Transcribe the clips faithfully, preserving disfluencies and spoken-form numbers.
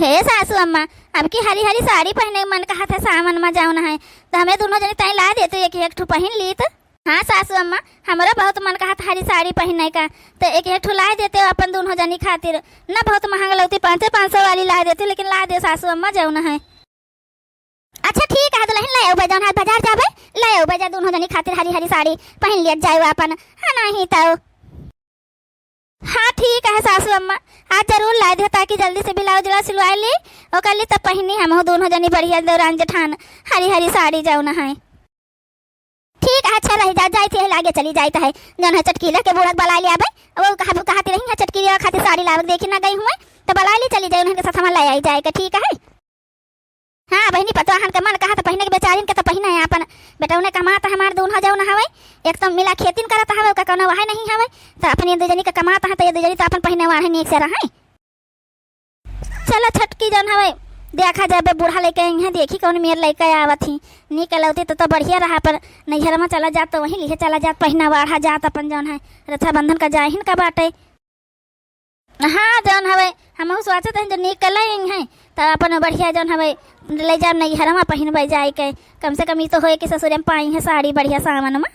हे सासू अम्मा, अब की हरी हरी साड़ी पहिने मन कहत है सावन मा जौन है, त हमें दुनो जनी ताईं लाइ देतू, एक एक ठू पहिन लीत। हाँ सासू अम्मा, हमरो बहुत मन कहत हरी साड़ी पहिने का, त एक एक ठू लाइ देते अपन दुनो जनी खातिर। ना बहुत महंग लौती, पाँचे पाँच सौ वाली लाइ देते, लेकिन लाइ दे सासू अम्मा जौन है। अच्छा ठीक है दुलहिन, लाइ आउबे जौन है, बजार जाबे, लाइ आउबे जा दुनो जनी खातिर हरी हरी साड़ी पहिन लियत जाए अपन, हाँ नाहीं तउ। हाँ ठीक है सासू अम्मा, आज जरूर लाइ दे, ताकि जल्दी से ब्लाउज उलाउज सिलवाइ ली, ओकर ली तब पहिनी हमहू दुनो जनी बढ़िया देवरान जेठान हरी हरी साड़ी जौन है। ठीक है, अच्छा रहि जा, जाइत है, लागे चली जाइत है, जौन है चटकीला के बूढ़ा के बलाइ लियाबे, वो कहा, कहती रही है चटकीला खातिर साड़ी लावे देखी ना गई हुए, त बलाइ ली चली जाए, उन्हन के साथ हमार लाइ आई जाए के, ठीक है। हाँ बहिनी, पतोहन के मन कहत पहिने के, बेचारिन के त पहिने है अपन, बेटौने कमात हमार दुनो जौन हवे, एक त मिला खेतिन करत हवे, ओका कौनो वहै नहीं हवे, त अपने दुइ जनी के कमात है, त ये दुइ जनी त अपन पहिने वाढ़े नीक से रहै। चलो छोटकी जौन हवे, देखा जाबे बूढ़ा लइके अइहैं, देखी कौन मेर लइके आवत ही। नीक लौती त, त बढ़िया रहा, पर नैहर मा चला जात त वहीं लिहे चला जात, पहिना वाढ़ा जात अपन जौन है, रक्षाबंधन का जाहिन का बाटे। हाँ जौन हवे, हमहू सोचत हई जो नीक लइ अइहैं, त अपन बढ़िया जौन हवे लइ जाब नैहर मा पहिनबे जाइके। कम से कम ई त होए कि ससुरे मा पाइहैं साड़ी बढ़िया सावन मा।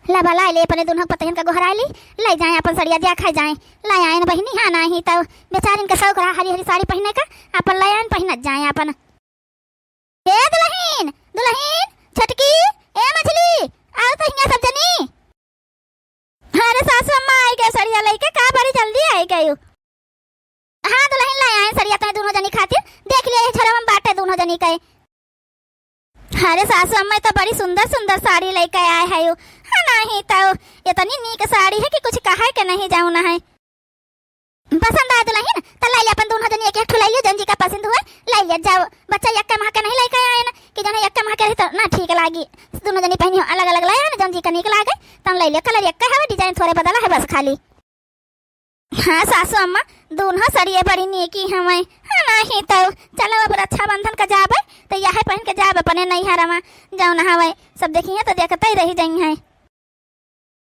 ला बलाइ ले अपने दुनो पतोहन का गोहराइ ली, लइ जाए अपन सड़िया देखा जाए। लइ आएन बहिनी, हाँ नाहीं तउ बेचारिन के शौक रहा हरी हरी साड़ी पहिने का, अपन लइ आएन पहिनत जाए अपन। ए दुलहिन, दुलहिन, छोटकी, ए मझली, आउ त हियाँ सब जनी। अरे सासू अम्मा आइ गए सड़िया लइके, का बड़ी जल्दी आइ गए। हाँ दुलहिन, लइ आएन सड़िया तोहैं दुनो जनी खातिर, देख लिया ये झोरा मा बाटे दुनो जनी के। अरे सासू अम्मा, ई त बड़ी सुंदर सुंदर साड़ी लइके आए हउ। हाँ नाहीं तउ, इतनी नीक साड़ी है कि कुछ कहै के नहीं जौन है। पसंद आए दुलहिन, त लइ ले अपन दुनो जनी एक एक ठू लइ लियो, जौन जी का पसंद हुए लइ लियो जाओ। बच्चा एक्के माह के नहीं लइके आएन कि जौन है एक्के माह के रही त ना ठीक लागी, दुनो जनी पहिनियो अलग अलग लइ आएन, जौन जी का नीक लागे तौन लइ लियो। कलर एक्के हवे, डिजाइन थोरे बदला है बस खाली। हाँ सासू अम्मा, दुनो सड़िये बड़ी नीकी हवैं। हाँ नाहीं तउ, चलो अब रक्षाबंधन का जाबे, त यहै पहिन के जाबे अपने नैहर मा। जौन हवै, सब देखिहैं त देखतै रहि जइहैं।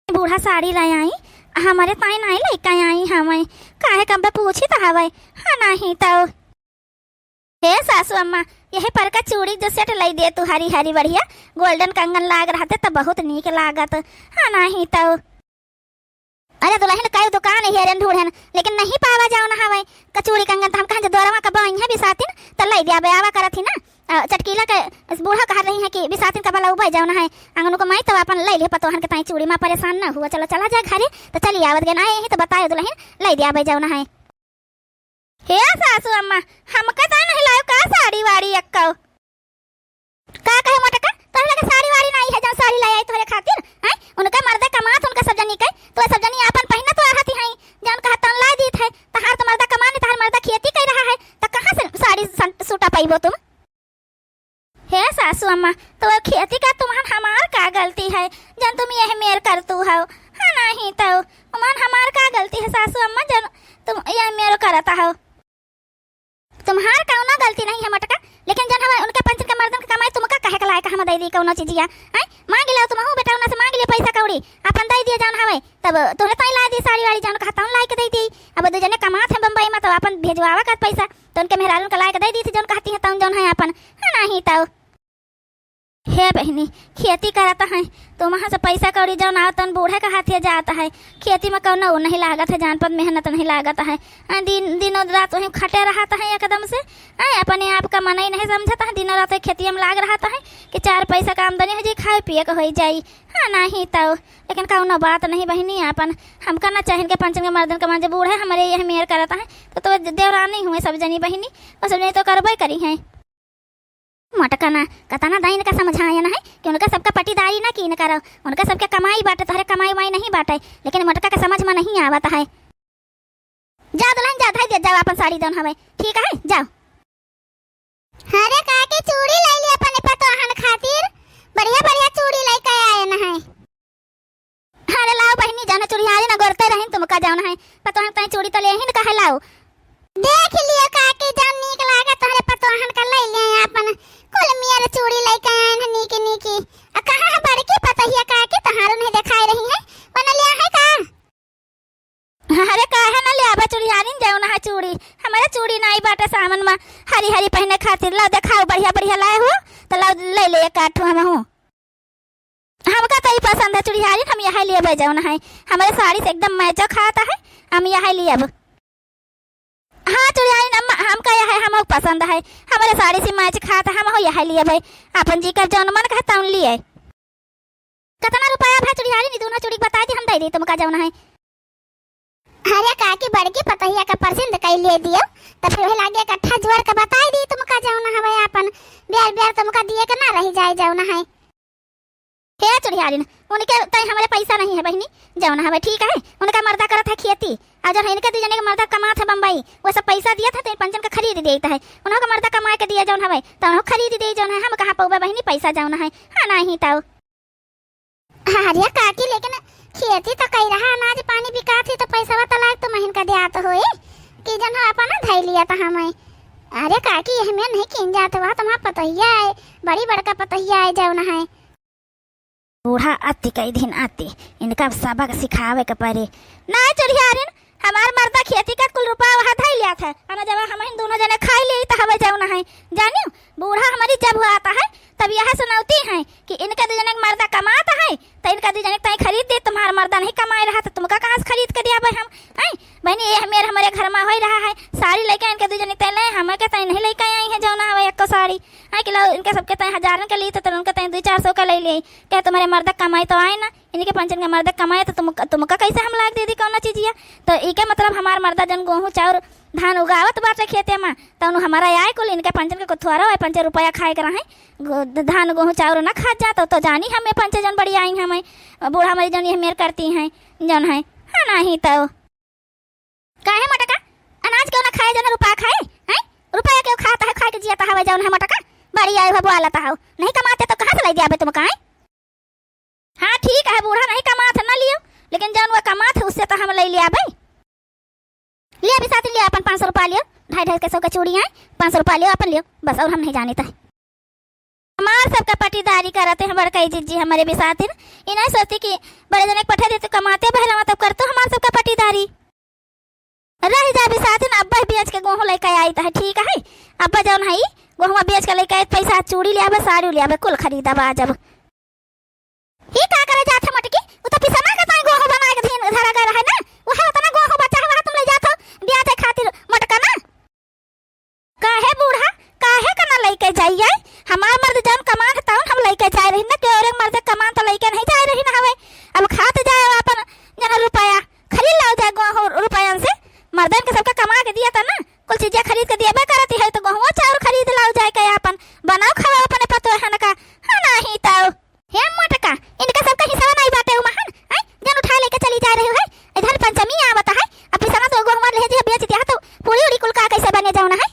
बूढ़ा साड़ी लइ आई, हमरे ताईं नाहीं लइके आई हवैं, काहे कम पे पूछी त हवै। हाँ नाहीं तउ। हे सासू अम्मा, यही पर का चूड़ी जो सेट लइ देतू, हरी हरी बढ़िया, गोल्डन कंगन लाग रहते त बहुत नीक लागत। हाँ नाहीं तउ। अरे दुलहिन, कई दुकान हेरेन ढूढ़ेन, लेकिन नहीं पावा जौन हवै। का चूड़ी कंगन त हम कहन जो दोरवा का बइहैं बिसातिन, त लइ दिया बे आवा करत ही ना। अ, चटकीला के बूढ़ा कह रही है कि बिसातिन का बलउबे जौन है, अंगनू को माई तब अपन लइ ले पतोहन के ताईं चूड़ी मा परेशान न हुआ। चलो चला जाए घरे, त चली आवत गए ना यही त बताए दुलहिन, लइ दिया बे जौन है। हे सासू अम्मा, हमका त नहीं लायो का साड़ी वाड़ी एक्को? का कहे मोटका, तोहरे लगे साड़ी वाड़ी नाहीं है, जौन साड़ी लइ आई तोहरे खातिर? हैं? उनका मर्दे कमात, उनका सब जनी के, तो सब जनी आपन पहिनत तो आहत ही हैं, जौन कहत तौन लाइ दीत है। तहार तो मर्दा कमाने, तहार मर्दा खेती कइ रहा है, त कहाँ से साड़ी सन-, सूटा पइबो तुम? हे सासू अम्मा, तो खेती का तुमहन हमार का गलती है, जौन तुम यह मेर करतू हौ? हाँ नाहीं तउ, तुमहन हमार का गलती है सासू अम्मा, जौन तुम यह मेर करत हौ? तुम्हार कौनो गलती नहीं है मोटका, लेकिन जौन हवै उनके पंचन के मर्दन के कमाई तुमका कहे के लायक हम दइ दी कौनो चीजिया? हैं? माँगि लेव तुमहू बेटौना से माँगि लियो पैसा कौड़ी, आपन दइ दियो जौन हवै, तब तोहरे ताईं लाइ दी साड़ी वाड़ी जौन कहा तौन लाइ के दइ दी। अब दुइ जने कमात हैं बम्बई मा तब आपन भेजवावा का पैसा, त उनके मेहरारून का लाइ के दइ दी थी जौन कहती हैं तौन जौन है आपन, हाँ नाहीं तउ। हे बहिनी, खेती करत हैं, त उहाँ से पैसा कौड़ी जौन आवत तौन बूढ़े का हाथे जात है। खेती मा कौनो ऊ नहीं लागत है, जान पर मेहनत नहीं लागत है। आ, दिन, दिनों रात वहीं खटे रहत हैं एकदम से। आ, अपने आप का मनई नहीं समझत हैं, दिनों रात खेतिया मा लाग रहत हैं कि चार पैसा का आमदनी होइ जाई, खाए पिए का होइ जाई। हाँ, नाहीं तउ, लेकिन कौनो बात नहीं बहिनी, आपन हमका ना चाहिन के पंचन के मर्दन का माँजे बूढ़े हमरे यह मेर करत हैं, त, त देवरानी हुए सब जनी बहिनी, वो सब जनी तो करबे करिहैं। मोटका ना, कतना दाइन का समझायन है कि उनका सबका पटीदारी ना कीन करो, उनका सबके कमाई बाटे, तोहरे कमाई वाई नहीं बाटे, लेकिन मोटका के समझ मा नहीं आवत है। जा दुलहिन जा, धइ दिया जाओ आपन साड़ी जौन हवै, ठीक है, जाओ। अरे काकी, चूड़ी लइ ली अपने पतोहन खातिर, बढ़िया बढ़िया चूड़ी लइके आयन है। अरे लाओ बहिनी, जौन चुड़ियारी ना गोरते रहिन तुमका जौन है, पतोहन ताईं चूड़ी त लेहिन कहे लाओ। देख लियो काकी, जौन नीक लागे तोहरे पतोहन का लइ ले आपन, कुल मेर चूड़ी लइके आयन नीकी नीकी। आ कहाँ है बड़की पतोहिया काकी, तोहार नहीं देखाई रही है, ओने लिया है का? अरे काहे ना लियाबे चुड़ियारिन जौन है चूड़ी, हमरे चूड़ी आई बाटे सावन मा हरी हरी पहिने खातिर, लाओ देखाओ बढ़िया बढ़िया लाए हो, तो लाओ ले ले एक आठ ठो हमहू। हमका तो ई पसंद है चुड़ियारिन, हम यहै लेबै जौन है, हमरे साड़ी से एकदम match खात है, हम यहै लेब। हाँ चुड़ियारिन, हम, हमका यहै हमहू पसंद है, हमरे साड़ी से match खात है, हमहू यहै लेबै। आपन जी कर जौन मन कहे तौन लिए। कतना रुपया भा चुड़ियारिन, ई दूनो चूड़ी बताइ दी, हम दइ दी तुमका जौन है। अरे काकी, बड़की पतोहिया का पसंद कइ ले दियो, तो फिर वही लागे इकट्ठा जोड़ के बताइ दी तुमका जौन हवे आपन, ब्यार ब्यार तुमका दिए के ना रहि जाए जौन है। हे चुड़ियारिन, उनके तई हमरे पैसा नहीं है बहिनी, जौन हवे ठीक है, उनका मर्दा करत है खेती, और जौन है इनके दू जने के मर्दा कमात है बम्बई, वो सब पैसा दिया था तो इन पंचन का खरीद देत है, उन्हों का मर्दा कमाए के दिया जौन हवे, तो उन्हों खरीद दे जौन है, हम कहाँ पउबे बहिनी पैसा जौन है, हाँ नहीं तो। अरे काकी, लेकिन खेती तो कइ रहा, अनाज पानी बिकात ही तो पैसवा तो लाग तो महीन का देत होई कि जन हो अपन धइ लिया तो हमें। अरे काकी, यह में नहीं कीन जात हुआ, तुम्हार पतोहिया है, बड़ी बड़का पतोहिया है जौन है। बूढ़ा अति कई दिन अति, इनका सबक सिखावे के पड़ी। नहीं चुड़ियारिन, हमार मर्दा खेती का कुल रुपया वहाँ धइ लिया था, अना जब हम इन दोनों जने खाई ली तो हवे जौन है, जानियो, बूढ़ा हमारी जब हुआ आता है, तब यह सुनौती हैं कि इनके दू जने के मर्दा कमात है, तो इनका दू जने के तई खरीद दे, तुम्हार मर्दा नहीं कमाए रहा, तो तुमका कहाँ से खरीद के दिया भाई हम? हैं? बहनी, ये मेर हमरे घर मा होई रहा है, साड़ी लेके इनके दू जने के तई ले, हमें के तई नहीं लेके आई है जौन हवे एको साड़ी। हैं कि लो, इनके सबके तई हजारन के ली, तो उनके तई दू चार सौ का ले ली, कहे तुम्हारे मर्दा कमाई तो आए ना, इनके पंचन के मर्द कमाए तो तुम, तुमका कैसे हम लाग दे दी कौनो चीजिया? तो इके मतलब हमार मर्दा जन गोहूँ चाउर धान उगावत बाटे खेते मा, तौन हमारा आए कुल इनके पंचन के कोथवारा आए, पंचे रुपया खाए के रहे, गो-, धान गोहूँ चाउर ना खात जात, तो जानी हमें पंचे जन बड़ी आई हमें, बूढ़ा मरी जन ये मेर करती हैं, जन है, हाँ नहीं तो। काहे मोटका? अनाज क्यों ना खाए, जौन रुपया खाए, हैं? रुपया क्यों खाता है, खाए के जियाता हवे जौन है मोटका? बड़ी आए हो, बोलाता हो। नहीं कमाते तो कहाँ से ले दिया बे तुमका, हैं? हाँ, ठीक है, बूढ़ा नहीं कमात है, ना लियो, लेकिन जौन वो कमात है, उससे तो हम ले लिया बे। लियो बिसातिन, लियो अपन पाँच सौ रुपया लियो, ढाई ढाई के सौ का चूड़ी है, पाँच सौ रुपया लियो, अपन लियो, बस, और हम नहीं जाने तो है। हमार सबका पटीदारी करत हैं बड़कई जिज्जी हमरे बिसातिन। ई नहीं सोचती कि बड़े जने के पठा देते कमाते बहरावा तब करतो हमार सबका पटीदारी। रह जा बिसातिन, अब्बा बेच के गोहूँ लेके आई त है, ठीक है। अब्बा जौन है, गोहुआ बेच के लेके आई, पैसा चूड़ी ले आवे, साड़ी ले आवे, कुल खरीदा बा जब। ही का करे जात है मोटकी? उ तो पिसना के ताई गोहूँ बनाए के धीन धरा गए रहे ना, वह उतना गोहूँ बचा है, वह तुम ले जात हो ब्याचे खातिर मोटका ना। काहे बूढ़ा, काहे का ना लेके जाइए? हमार मर्द जौन कमान है तौन हम लेके जाए रही ना, के और एक मर्द कमान तो लेके नहीं जाए रही ना हवे। अब खात जाए अपन जन रुपया, खरीद लाओ जाए गोहूँ रुपयन से। मर्दन के सबका कमा के दिया था ना, कुल चीजें खरीद के दिया बे करती है, तो गोहुआ चाउर खरीद लाओ जाए के अपन बनाओ खाओ अपने पतोहन का, हाँ नहीं तो। हे मोटका, इनका सबका हिस्सा नहीं बाटे उ महान, हैं? जन उठा लेके चली जा रही है। इधर पंचमी आवत है, अब पिसना तो एगो हमार ले जे बेच दिया तो पूरी उड़ी कुल का कैसे बने जौन है?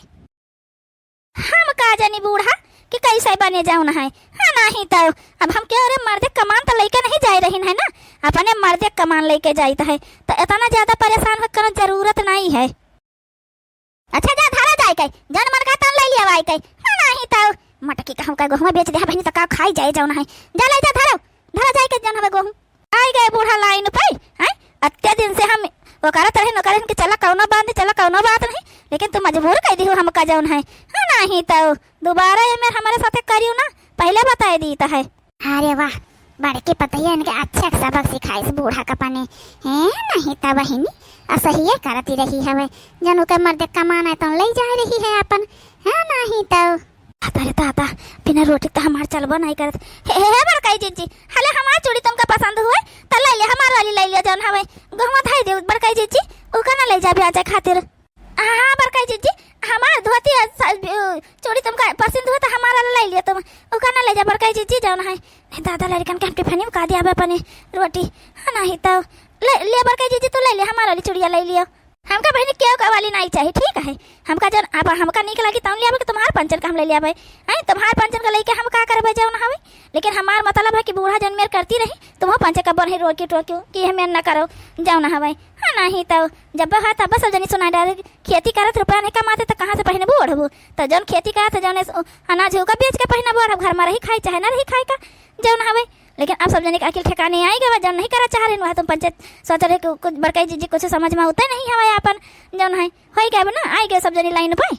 हम का जानी बूढ़ा कि कैसे बने जौन है? हाँ नहीं तो, अब हम के अरे मर्दे कमान तो लेके नहीं जाए रही है ना, अपने मर्दे कमान लेके जाइत है, तो इतना ज्यादा परेशान हो कोनो जरूरत नहीं है। अच्छा जा धरा जाए के, जौन मन का तौन ले लिया आए के। हाँ, नाही तो मटकी कहूँ का गोहुआ बेच दे, हाँ बहिनी, तो का खाई जाए जौन है। जा ले जा धरो, धरा जाए के जौन हवे गोहूँ। आइ गए बूढ़ा लाइन पे, हैं? अत्ते दिन से हम ओकरा तरह नौकरन के चला कौनो बात नहीं, चला कौनो बात नहीं, लेकिन तू मजबूर कर दी हो हमका जौन है। हाँ, नाही तो दोबारा ये मेर हमारे साथे करियो ना, पहले बताए दी तो है। अरे वाह, बड़की पतोहिया इनके अच्छा सबक सिखाइस बूढ़ा का पने। हैं, नहीं त बहिनी, असहिए करती रही हवे। जन ओकर मर्दे कमाना है तो ले जा रही है अपन। हैं, नहीं तो। अरे दादा, बिना रोटी तो हमार चलबो नहीं करत। हे, हे, हे, बड़काई जीजी, हले हमार चूड़ी तुमका पसंद हुए, तो ले ले, हमार वाली ले ले जौन हवे। गहुआ धाई दे, बड़काई जीजी, ओका ना ले जा ब्याचे खातिर। हाँ, हाँ, बड़काई जीजी, हमार धोती और सा-, अ, चूड़ी तुमका पसंद हुआ तो हमारा ले लियो तुम। ओका ना ले जा बड़काई जीजी, जौन है। नहीं दादा, लड़कन के हम टिफिन में का दिया बे अपने रोटी। हाँ, नहीं तो ले, ले बड़काई जीजी, तू ले ले, हमारा वाली चूड़िया ले लियो। हमका बहिनी केहू का वाली नहीं चाहिए, ठीक है? हमका जौन, अब हमका नीक लगी तौन ले आवे कि तुम्हार पंचन का हम ले ले आवे। हैं, तुम्हार पंचन का लेके हम का करबे जौन हवे? लेकिन हमार मतलब है कि बूढ़ा जन मेर करती रही, तुम पंचे का बरही रोकी टोकियो कि हमें ना करो, जौन हवे। हाँ, नहीं तो जब है तब सब जनी सुनाई डारे, खेती करत रुपया नहीं कमाते तो कहाँ से पहिनबू ओढ़बू? तो जौन खेती करत है, जौन अनाज होगा बेच के पहिनबू ओढ़ब, घर में रही खाई चाहे ना रही खाए का, जौन हवे। लेकिन अब सब जने के अकिल ठिकाने आई गवा, जौन नहीं करा चाह रहे, वह तुम पंचायत सोच रहे कि कुछ बड़काई जीजी कुछ समझ में होते नहीं हवा अपन, जौन है, होई गवा ना, आई गए सब जने लाइन पे।